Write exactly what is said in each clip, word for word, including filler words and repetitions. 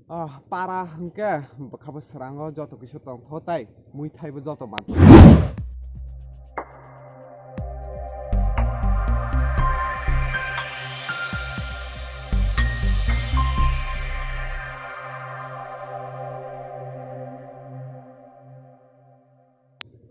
Ah, para hwnkhe bwkhabo swrango joto kisa tongtho tai muithaibo joto man.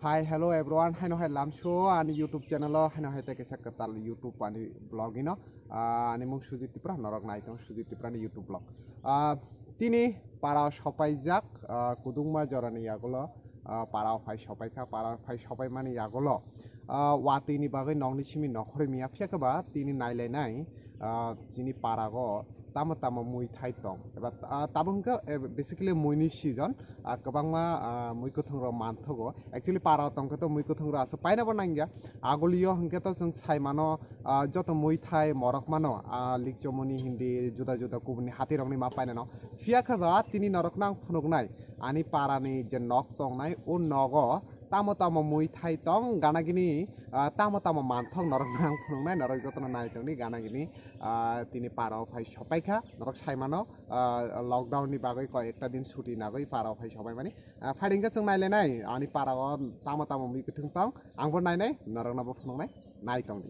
Hi, hello everyone. Haino hai lamso ani YouTube channel o, haino hai tei kaisa kwtal YouTube ani vlog ino. Ah, ani mung Sujit Tripura, norok nai tong Sujit Tripura ni YouTube vlog. Ah, tini para sopaijak, ah, kudungma jorani yagulo, ah, para phai sopaikha, para phai sopaimani yagulo. Ah, watwi ni bagwi nokni simi nokhorwi miya, phiya khe ba tini nailainai, ah, chini parago tamo tamo muithai tong. Eba, ah, tabuk hwnkhe, eh, basically muini season, ah, kwbangma, ah, mui kwthwng rok manthogo. Actually, para tongkhe to mui kwthwng rok aswk painabo nangya. Agulio hwnkhe to chwng sai mano, ah, joto muithai morok mano, ah, likchomoni hindi juda juda kubuni hati rokni ma painano. Phiya khe ba tini norokno ang phunuknai, ani parani je nok tongnai, o nogo tamo tamo muithai tong, ganagini, ah, tamo tamo manthok norokno ang phunuknai, norok jotono nai tongdi ganagini, ah, tini para o phai sopaikha, norok sai mano. Ah, lockdown ni bagwi koi ekta din suti nagwi para o phai sobai mani. Ah, phai hwnkhe chwng nailainai ani para o tamo tamo mui kwthwng tong, angbo nainai, norokno bo phunuknai, nai tongdi.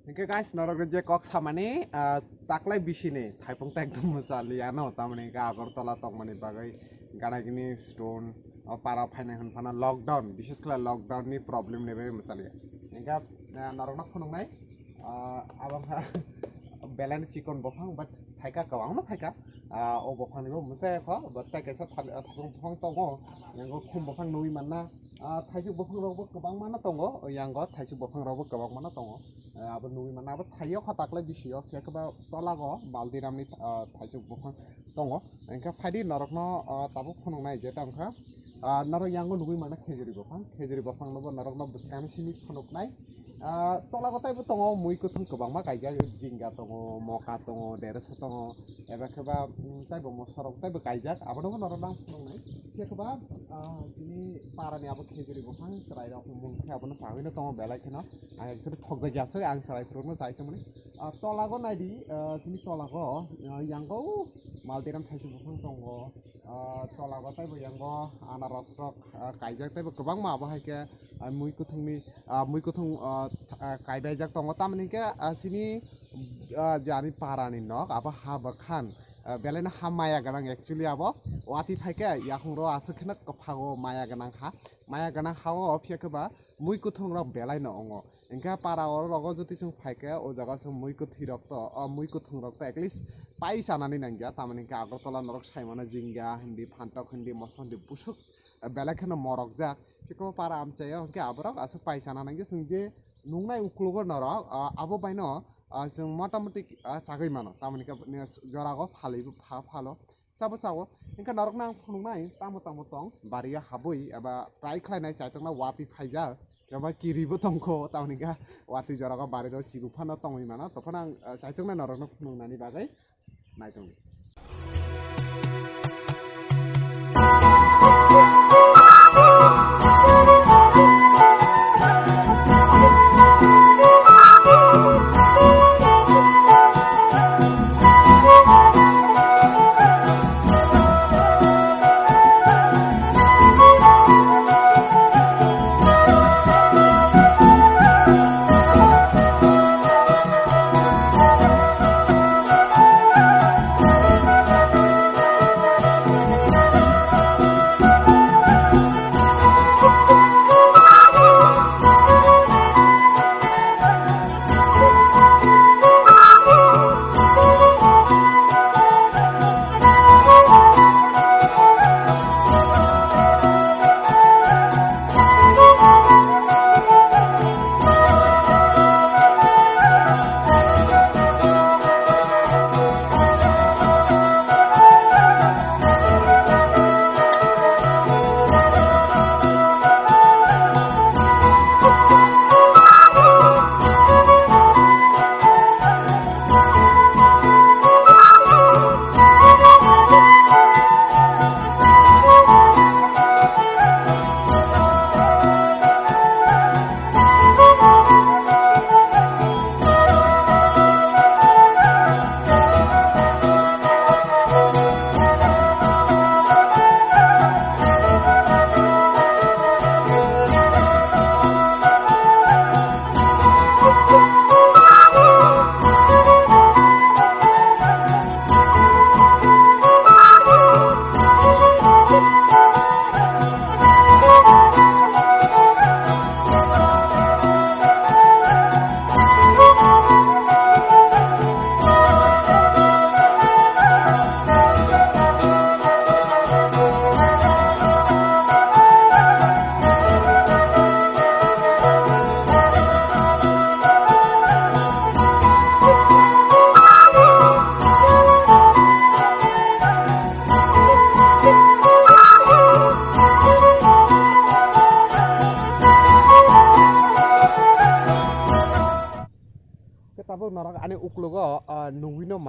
Hwnkhe guys, norok je kok samani, ah, taklai bisini thaipung ta ekdom mwchaliya no, tamoni hwnkhe Agartala tongmani bagwi ganagini stone o para phainai hwn phano lockdown, bishes khlai lockdown ni problem ni bagwi mwchaliya. Hwnkhe, ah, norokno phunuknai, ah, abo wngkha belai no chikon buphang, but thaika kwbangma thaika. Ah, o buphang ni bo mwchai kho, but tai kaisa thal-, ah, thapung buphang tongo, yango khum buphang nugwi manna. Ah, thaisuk buphang rok bo kwbangma no tongo, o yango thaisuk buphang rok bo kwbangma no tongo. Ah, abo nugwi manna, abo thaio kho taklai bisio, phiya khe ba tolago Baldiram ni, ah, thaisuk buphang tongo. Hwnkhe phaidi norokno, ah, tabuk phunuknai je tongkha. Ah, norok yango nugwi manna khejuri buphang, khejuri buphang no bo norokno bwskang simi phunuknai. Ah, tolago taibo tongo mui kwthwng kwbangma kaijak, jinga tongo, moka tongo, deresa tongo, eba khe ba, mm, taibo mosorok taibo kaijak, abono bo norok nang phunuknai. Khe khe ba, ah, chini parani abo khejuri buphang chwrairok mung khe abono sagwino tongo belai kheno. Ang actually thokjakya aswk, ang chwrai phurukno chai tongmani. Ah, tolago naidi, ah, chini tolago, ah, yango Maldiram thaisuk buphang tongo. Ah, tolago taibo yango anaros rok, ah, kaijak, taibo kwbangma abo hai khe, ah, mui kwthwngni, ah, mui kwthwng, ah, ah, kaibaijak tongo, tamoni khe, ah, chini, ah, je ani parani nok abo ha bwkhan, ah, belaino ha maya gwnang, actually abo watwi phai khe yakhungo aswk kheno kwphago maya gwnang ha, maya gwnang ha o phiya khe ba mui kwthwng rok belai no wngo. Hwnkhe para oro rogo jotoi chwng phaikhe o jaga chwng mui kwthwi rok to, o mui kwthwng rok to at least pai chanani nangya, tamoni hwnkhe Agartala norok saimano jinga hindi, phantok hindi, moso hindi busuk belai kheno morokjak. Phiya khe o para amchaio hwnkhe aborok aswk pai chana nangya, chwng je nungnai uklogo norok, ah, abo baino, ah, chwng motamoti, ah, chagwi mano, tamoni hwnkhe jorago phalwi pha phalo. Sabo sao, hwnkhe norokno ang phunuknai tamo tamo tong, bario habwi eba try khlainai chaitokno watwi phaijak, eba kiribo tongkho, tamoni khe watwi jorao bariro chibuk phano tongwi mano, tophano ang, ah, chaitoknai norokno phunuknani bagwi naitongo.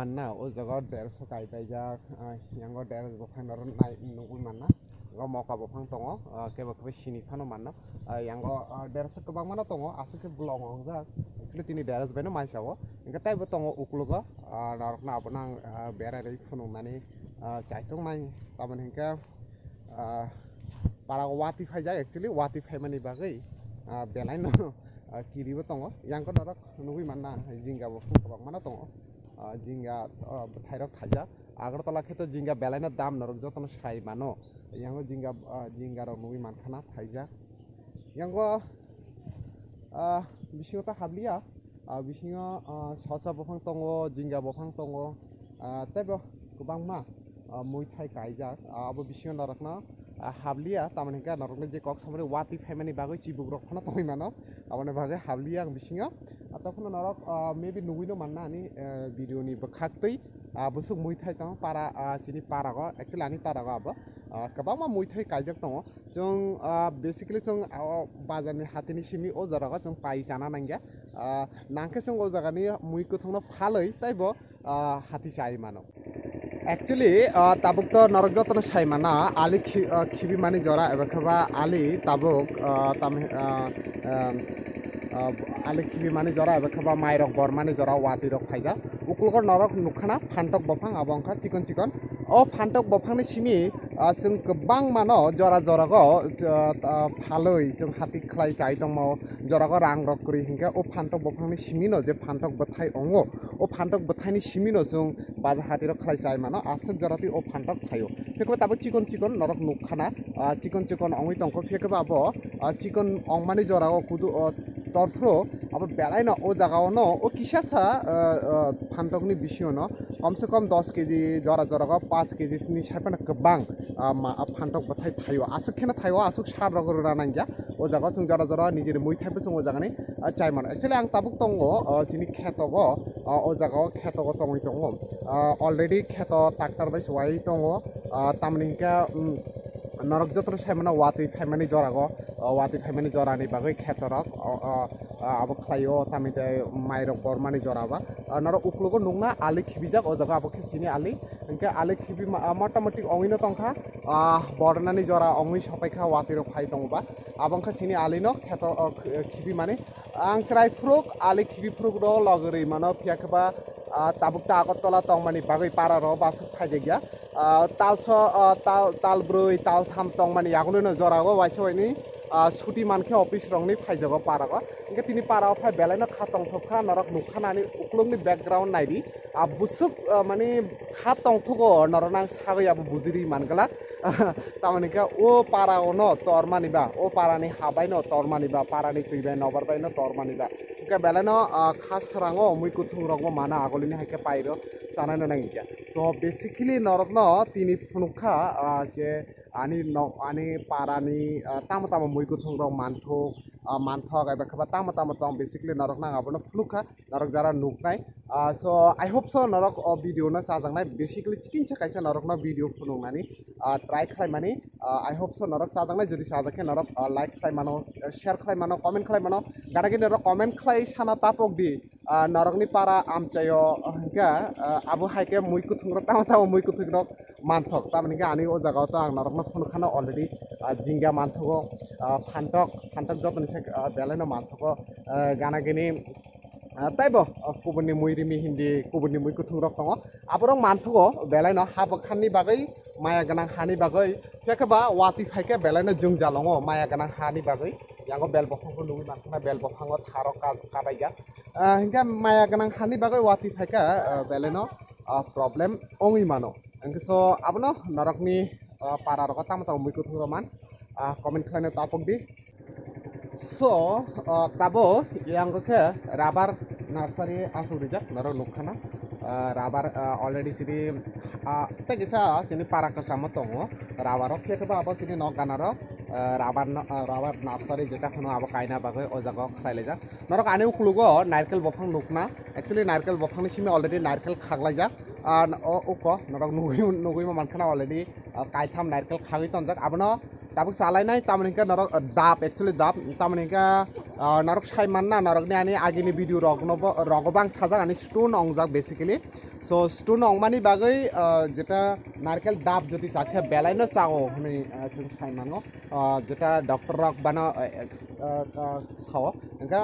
Na, o jaga o dersho kai paijak, ah, yango dersho buphang norok nai nugwi manna. Yango moka buphang tongo, ah, kebo kebo sini phano manna. Ah, yango, ah, dersho kwbangma no tongo, aswk khe bolong wngjak. Actually, tini dersho bai no mai sao. Hwnkhe teibo tongo uklogo, ah, norokno abono ang, ah, berai rwi phunuknani, ah, chaitok nai. Tamoni hwnkhe, ah, para o watwi phaijak, actually, watwi phaimani bagwi, ah, belai no, ah, kiribo tongo. Yang ko norok nugwi manna, jinga bo phung kwbangma no tongo. Ah, jinga, ah, bwthairok thaijak. Agartala khe to jinga belai no dam norok jotono sai mano. Yango jinga, ah, jinga rok nugwi mankhana thaijak. Yango, ah, bisingo ta habliya. Ah, bisingo, ah, sosa buphang tongo, jinga buphang tongo, ah, teibo kwbangma, ah, muithai kaijak. Ah, abo bisingo norokno, ah, habliya, tamoni hwnkhe norokno je kok samani watwi phaimani bagwi chibukrok phano tongwi mano, aboni bagwi habliya ang bisingo. Ah, tokhono norok, ah, maybe nugwino manna ani, eh, video ni bwkhaktwi, ah, bwswk muithai chama para, ah, chini parago, actually ani parago abo, ah, kwbangma muithai kaijak tongo. Chwng, ah, basically chwng, ah, o bazar ni hati ni simi o jora o chwng pai chana nangya. Ah, nangkhe chwng o jaga ni mui kwthwng no phalwi teibo, ah, hati chai mano. Actually, ah, tabuk to norok jotono sai mana ali khi-, ah, khibi mani jora eba khe ba ali tabuk, ah, tam, ah, ah, ah, ali khibi mani jora eba khe ba mai rok bor mani jora watwi rok phaijak. Uklogo norok nukkhana phantok buphang abo wngkha chikon chikon. O phantok buphangni simi, ah, chwng kwbangmano jora jorago, ah, ah, phalwi chwng hati khlai chai tongmo, jorago rang rok kwrwi hinkhe o phantok buphangni simino je phantok bwthai ongo, o phantok bwthaini simino chwng bazar hati rok khlai chai mano, aswk jora twi o phantok thaio. Tei tabuk chikon chikon norok nukkhana, ah, chikon chikon ongwi tongkho, phiya khe ba abo, ah, chikon ongmani jorao kudu, ah, torphro abo belaino o jagao no o kisa sa, ah, ah, phantok ni bisingo no kom se kom dos keji jora jora go paanch keji ni sai phano kwbang, ah, ma, ah, phantok bwthai thaio, aswk kheno thaio, aswk sar rok rwna nangya. O jaga o chwng jora jora nijini mui thaibo chwng o jagani, ah, chai mano. Actually ang tabuk tongo, ah, chini kheto bo, ah, o jaga o kheto o tongwi tongo. Ah, already kheto tractor bai chuwai tongo. Ah, tamoni hinkhe, um, norok jotono sai mano watwi phaimani jora go, ah, watwi phaimani jora ni bagwi kheto rok, ah, ah, ah, abo khlai o tamoni tei mai rok bor mani jora ba. Ah, norok uklogo nukna ali khibijak o jaga abo khe chini ali. Hinkhe ali khibi ma-, ah, mota moti ongwi no tongkha, ah, bornani jora ongwi sopaikha watwi rok phai tongo ba. Abo wngkha chini ali no kheto, ah, khi-, khibi mani. Ang chwrai phuruk, ali khibi phuruk rok logwi rwi mano, phiya khe ba, ah, tabuk ta Agartala tongmani bagwi para rok baswk phaijakya. Ah, tal so, ah, tal, tal brwi, tal tham tongmani yagulo no jora o waisa waini, ah, suti mankhe office rokni phaijago para o. Hinkhe tini para o phai belai no kha tongthok kha, norok nukha nani uklokni background naidi. Ah, bwswk, ah, mani kha tongthogo norok nang sagwi abo bujiri man glak. Tamoni khe o para o no tor mani ba, o para ni ha bai no tor mani ba, para ni twi bai nobar bai no tor mani ba. Hinkhe belai no, ah, kha srango mui kwthwng rok bo mana agulini hai khe pairo chanai no nang khe. So basically norok no tini phunuk kha, ah, je ani no, ani para ni, ah, tamo tamo mui kwthwng rok manthok, ah, manthok eba khe ba tamo tamo tong basically norok nang abono phunuk kha. Norok jara nuknai. Ah, so, I hope so, norok o video no chajaknai. Basically, chikinsa kaisa norok no video phunuknani, ah, try khlaimani. Ah, I hope so, norok chajaknai. Jodi chajak khe norok, ah, like khlai mano, ah, share khlai mano, comment khlai mano. Gana gini norok comment khlai sana tapok di. Ah, norokni para amchaio, ah, hwnkhe, ah, abo hai khe mui kwthwng rok, tamo tamo mui kwthwng rok manthok. Tamoni khe ani o jaga o to ang norokno phunuk khano already, ah, jinga manthogo, ah, phantok, phantok jotoni sak, ah, belai no manthogo, ah, gana gini, ah, taibo, ah, kubuni mui rimi hindi, kubuni mui kwthwng rok tongo. Aborok manthogo belai no ha bwkhanni bagwi, maya gwnang hani bagwi, phiya khe ba watwi phai khe belai no jwngjalongo maya gwnang hani bagwi. Yango bel bophang bo nugwi mankha na, bel bophango tharok ka-, kabaijak. Ah, hinkhe maya gwnang hani bagwi watwi phaikha, ah, belai no, ah, problem wngwi mano. Hinkhe so abono norokni, ah, para rogo tamo tamo mui kwthwng rok man, ah, comment khlaina tapok di. So, ah, tabo yango khe rubber nursery aswk rijak norok nukha na. Ah, rubber, ah, already sini, ah, tei kisa sini para kwchamo tongo rubber rok, khe khe ba abo sini nok gana rok, ah, rubber no, ah, rubber nursery jeta phano abo kaina bagwi o jaga o khlai laijak. Norok ani ukulugo narkel bophang nukna, actually narkel bophangni simi already narkel khaklaijak. Ah, o uko norok nugwi, nugwi ma mankha na already, ah, kaitham narkel khagwi tonjak. Abono tabuk chalainai, tamoni hwnkhe norok, ah, dap, actually dap, tamoni hwnkhe, ah, norok sai manna, norokni ani agini video rokno bo, rogo bang sajak ani stone ongjak basically. So, stone ongmani bagwi, ah, jeta narkel dap jodi chakhe belai no chao hwnwi, ah, chwng sai mano. Ah, jeta doctor rok bano, ah, ex-, ah, ah, sao. Hingkha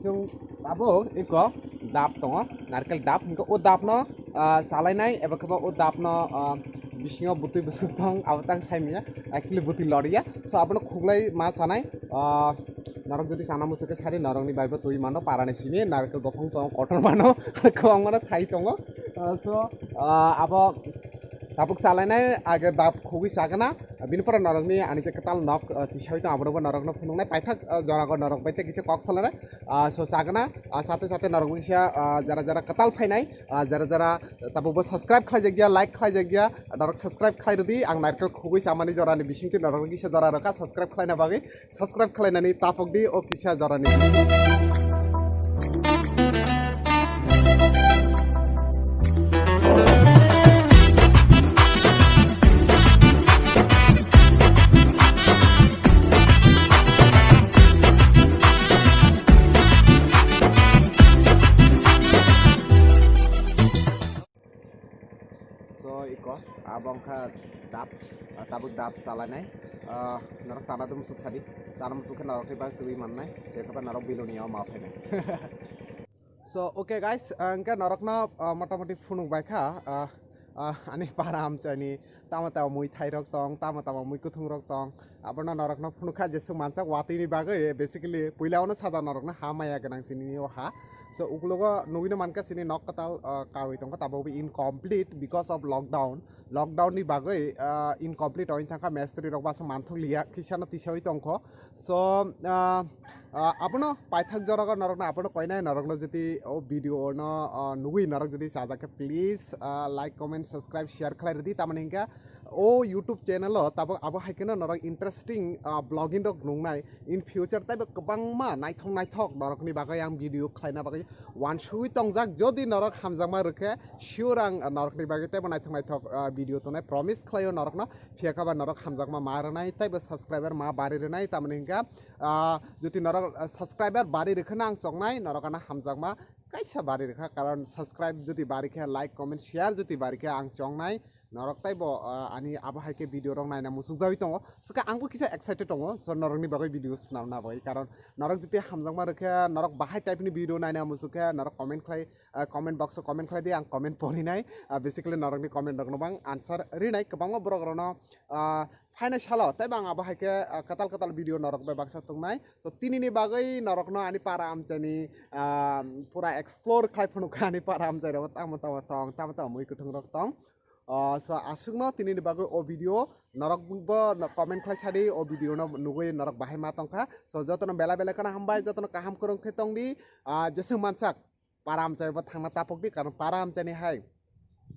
chwng abo iko dap tongo, narkel dap. Hingkha o dap no, ah, chalainai eba khe bo o dap no, ah, bisingo bwtwi bwswk tong abo tang sai manya. Actually bwtwi loriya. So, abono khuklai ma chanai. Ah, norok jodi chana muchuk khe sari norokni bai bo twi mano, parani simi, narkel bophang tongo, kotor mano, kwbangma no thai tongo. Ah, so, ah, abo tabuk chalainai age dap khugwi chagana, bini pore norokni ani je kwtal nok, ah, tisawi tong, abono bo norokno phunuknai paithak, ah, jorago norok bai tei kisa kok salainai. Ah, so chagana, ah, sate sate norok bai kisa, ah, jara jara kwtal phainai, ah, jara jara tabuk bo subscribe khlaijakya, like khlaijakya, norok subscribe khlai rwdi, ang narkel khugwi chamani jorani bisingtwi norokno kisa jora rwkha, subscribe khlaina bagwi. Subscribe khlainani tapok di o kisa jorani. So, iko, abo wngkha dap, ah, tabuk dap chalainai. Ah, norok chana de musuk sadi, chana musuk khe norok khe bak twi mannai, tei khe ba norok Belonia o ma phainai. So, okay guys, ah, hingkhe norokno, ah, motamoti phunuk bai kha, ah, ah, ani para amchaini tamo tamo mui thai rok tong, tamo tamo mui kuthung rok tong, abono norokno phunukha jeswk mansak watwi ni bagwi, basically puila ono sajak norokno ha maya gwnang chini o ha. So, uklogo nugwino mankha chini nok kwtal, ah, kawi tongkha, tabok bo incomplete because of lockdown. Lockdown ni bagwi, ah, incomplete oin thangkha, mistri rok basa manthok liya, kisa no tisawi tongkho. So, ah, ah, abono paithak jorago norokno abono koinai norokno jodi o video no, ah, nugwi norok jodi sajak khe, please, ah, like, comment, subscribe, share khlai rwdi, tamoni hingkha o YouTube channel o tabok abo hai kheno norok interesting, ah, vlogging rok nungnai in future taibo kwbangma naithok naithok norokni bagwi ang video khlaina bagwi wansugwi tongjak. Jodi norok hamjakma rwkhe sure ang norokni bagwi taibo naithok naithok, ah, video tongnai promise khlaio norokno, phiya khe ba norok hamjakma ma rwnai taibo subscriber ma bari rwnai tamoni hingkha, ah, jodi norok, ah, subscriber bari rwkheno ang choknai norok ano hamjakma kaisa bari rwkha, karon subscribe jodi bari khe, like, comment, share jodi bari khe ang choknai. Norok taibo, ah, ani abo hai khe video rok naina musuk jagwi tongo. Swkha angbo kisa excited tongo, so norokni bagwi video swnamna bagwi. Karon norok jodi hamjakma rwkhe, norok bahai type ni video naina musuk khe, norok comment khlai, ah, comment box o comment khlai di, ang comment porinai. Ah, basically norokni comment rokno bo ang answer rinai. Kwbangma borok rokno, ah, phainai salo taibo ang abo hai khe, ah, kwtal kwtal video norok bai baksa tongnai. So tinini bagwi norokno ani para amchaini, ah, pura explore khlai phunukha ani para amchai rok tamo tamo tong, tamo tamo mui kuthung rok tong. Ah, so aswkno tinini bagwi o video norok bo no comment khlai sadi, o video no nugwi norok bahai ma tongkha. So jotono belai belai kheno hambai, jotono kaham kwrwng khe tongdi, ah, jeswk mansak para amchai bo thangna tapok di, karon para amchaini hai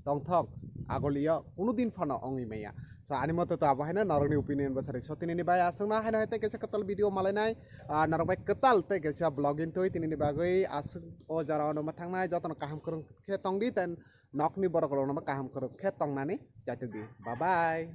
tongthok agolio kunu din phano ongwi maya. So ani moto to abo haino norokni opinion bo sari. So tinini bai aswkno haino hai tei kaisa kwtal video malainai, ah, norok bai kwtal tei kaisa vlogging twi tinini bagwi aswk o jora ono ma thangnai, jotono kaham kwrwng khe tongdi, ten nokni borok rokno bo kaham kwrwng khe tongnani chaitokdi. Bye bye.